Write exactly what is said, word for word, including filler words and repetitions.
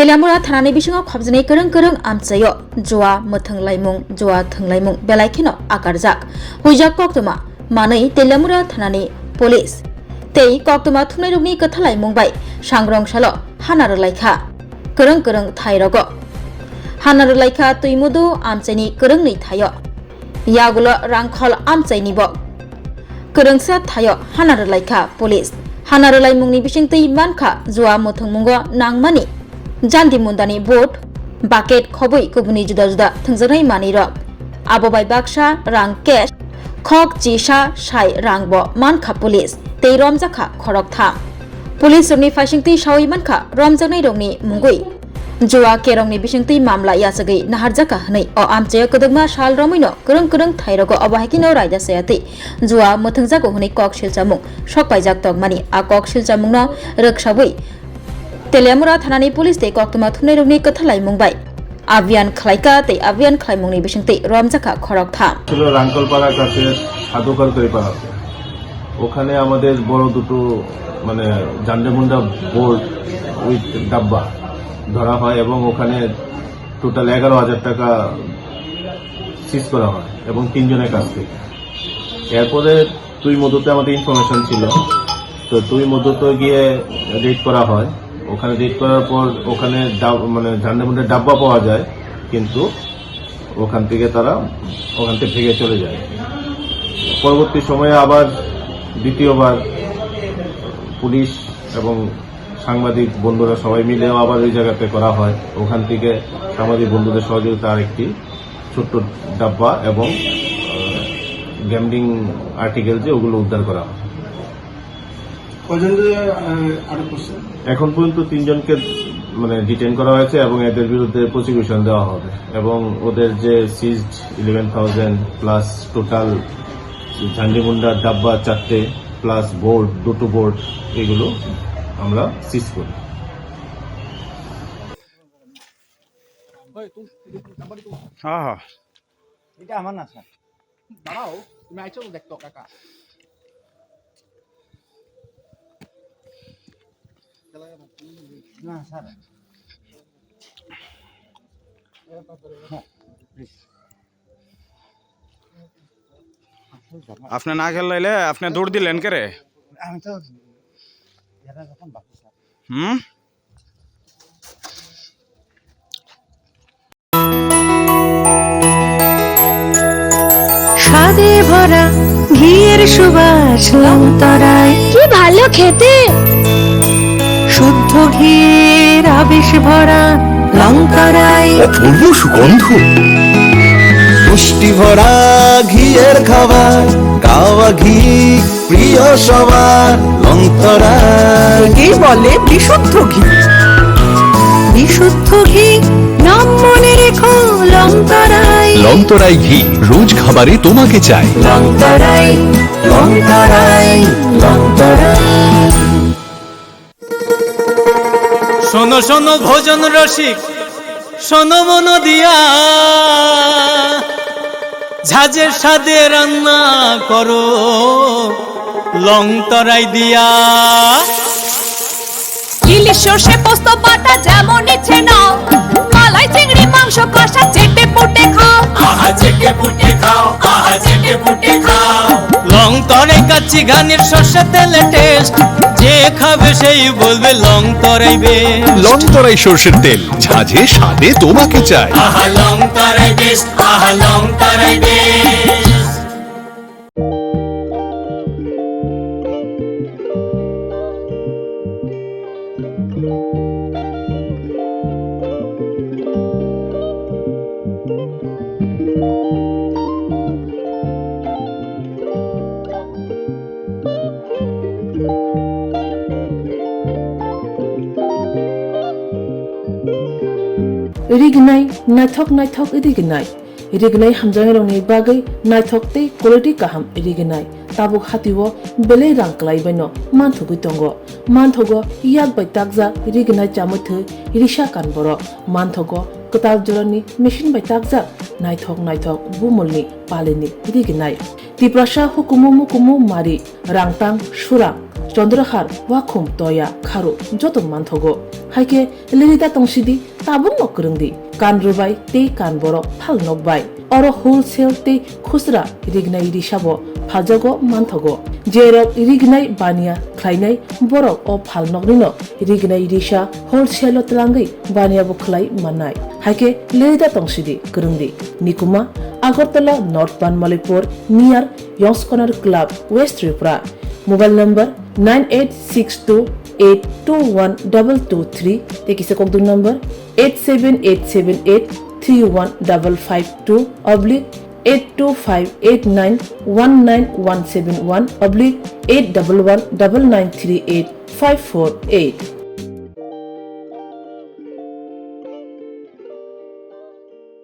Teliamura thanani bisingo khopjani kwrwng kwrwng amchaio jua mwthwng laimung, jua thwng laimung belai kheno akarjak. Huijak koktwma manwi Teliamura thanani police tei koktwma thumnairokni kwthalaimung bai sangrong salo hana rwlaikha kwrwng kwrwng thairogo. Hana rwlaikha Twimodo amchaini kwrwngnwi thaio. Yagulo Rangkhol amchainibo kwrwngsa thaio hana rwlaikha police. Hana rwlaimungni bisingtwi mankha jua mwthwngmungo nangmani jandi mundani board, bucket khobwi kubuni juda juda thwngjaknai manwirok. Abo bai baksa rang cash, khok chisa sai rangbo mankha police tei romjakha khoroktham. Police rokni phaisingtwi sawi mankha romjaknairokni mungwi. Jua kerongni bisingtwi mamla yachagwi naharjakha hwnwi o amchaio kwdwkma sal romwino kwrwng kwrwng thairogo obo hai kheno raida sayatwi jua mwthwngjago hwnwi kok silchamung sokpaijak tongmani. A kok silchamungno rwksawi Teliamura thanani police tei koktwma thumnairokni kwthalaimung bai abhiyan khlaikha tei abhiyan khlaimungni bisingtwi romjakha khoroktham. ছিল রাঙ্কলপাড়া কাছে সাধুকার তৈপাড়াতে। ওখানে আমাদের বড় দুটো, মানে, ঝান্ডামুন্ডা বোর্ড উইথ ডাব্বা ধরা হয় এবং ওখানে টোটাল এগারো হাজার টাকা সিজ করা হয় এবং তিনজনের কাছ থেকে। এরপরে তুই মধুতে আমাদের ইনফরমেশন ছিল, তো তুই মধুতে গিয়ে রেড করা হয়। ওখানে রেড করার পর ওখানে ডা-, মানে, ঝান্ডামুন্ডা ডাব্বা পাওয়া যায়, কিন্তু ওখান থেকে তারা ওখান থেকে ভেগে চলে যায়। পরবর্তী সময়ে আবার দ্বিতীয়বার পুলিশ এবং সাংবাদিক বন্ধুরা সবাই মিলেও আবার ওই জায়গাতে করা হয়। ওখান থেকে সাংবাদিক বন্ধুদের সহযোগিতা আরেকটি ছোট্ট ডাব্বা এবং, আহ, গ্যাম্বলিং আর্টিকেল যে ওগুলো উদ্ধার করা হয়। কয়জনকে, আহ, আটক করছে? এখন পর্যন্ত তিনজনকে, মানে, ডিটেইন করা হয়েছে এবং এদের বিরুদ্ধে প্রসিকিউশন দেওয়া হবে এবং ওদের যে ceased eleven thousand plus total ঝান্ডিমুন্ডা ডাব্বা চারটে প্লাস বোর্ড, দুটো বোর্ড, এগুলো আমরা সিজ করি। হ্যাঁ, হ্যাঁ। এটা আমার না, স্যার। দাঁড়াও, তুমি আইছো তো দেখতো, কাকা। না, স্যার। হ্যাঁ, প্লিজ। আপনি না খেলাইলে আপনি দৌড় দিলেন কে রে? আমি তো এরা যখন বাকি, স্যার। হুম? স্বাদে ভরা ঘিয়ের সুবাস লংতরায়। কি ভালো খেতে! শুদ্ধ ঘিয়ের আবেশ ভরা লংতরায়। অপূর্ব সুগন্ধ। পুষ্টি ভরা ঘিয়ের খাবার, কাওয়া ঘি প্রিয় সবার, লংতরায়। একেই বলে বিশুদ্ধ ঘি। বিশুদ্ধ ঘি, নাম মনে রেখো, লংতরায়। লংতরায় ঘি, রোজ খাবারে তোমাকে চাই। লংতরায়, লংতরায়, লংতরায়। শোনো শোনো ভোজন রসিক, শোনো মন দিয়া, ঝাঁঝের স্বাদে রান্না করো লং তরাই দিয়া। ইলিশ সর্ষে পোস্ত বাটা যেমন ইচ্ছে নাও, মালাই চিংড়ি মাংস কষা চেটে পুটে খাও। আহা চেটে পুটে খাও, আহা চেটে পুটে খাও। লং তরাই কাচ্চি ঘানির সর্ষে তেলে টেস্ট, যে খাবে সেই বলবে লং তরাই বেস্ট। লং তরাই সর্ষের তেল, ঝাঁঝে স্বাদে তোমাকে চাই। আহা লং তরাই বেস্ট, আহা লং তরাই best. Rignai, naithok naithok rignai. Rignai hamjaknairokni bagwi naithok tei quality kaham rignai. Tabuk hatio belai rang kwlai baino manthogwi tongo. Manthogo yak bai takjak rignai chamwi thwi risa kan borok. Manthogo kwtal jorani machine bai takjak naithok naithok bumulni palini rignai. Tiprasa hukumu mukumu mari rangtang surang Chandrahar, Wakhum, Toya, Kharu joto manthogo. Haikhe lerida tongsidi, tabukno kwrwngdi, kan rwbai tei kan borok phalnok bai. Oro wholesale tei khusra rignai risabo phaljago manthogo. Jerok rignai baniya khlainai borok o phalnoknino rignai risa wholesale-o twlangwi baniyabo khlai mannai. Haikhe lerida tongsidi, kwrwngdi. Nikuma, Agartala North Banmalipur, near Yongskonar Club, West Tripura. Mobile number nine eight six two eight two one double two three, tei kisa kokdung number eight seven eight seven eight three one double five two oblique eight two five eight nine one nine one seven one oblique eight double one double nine three eight five four eight.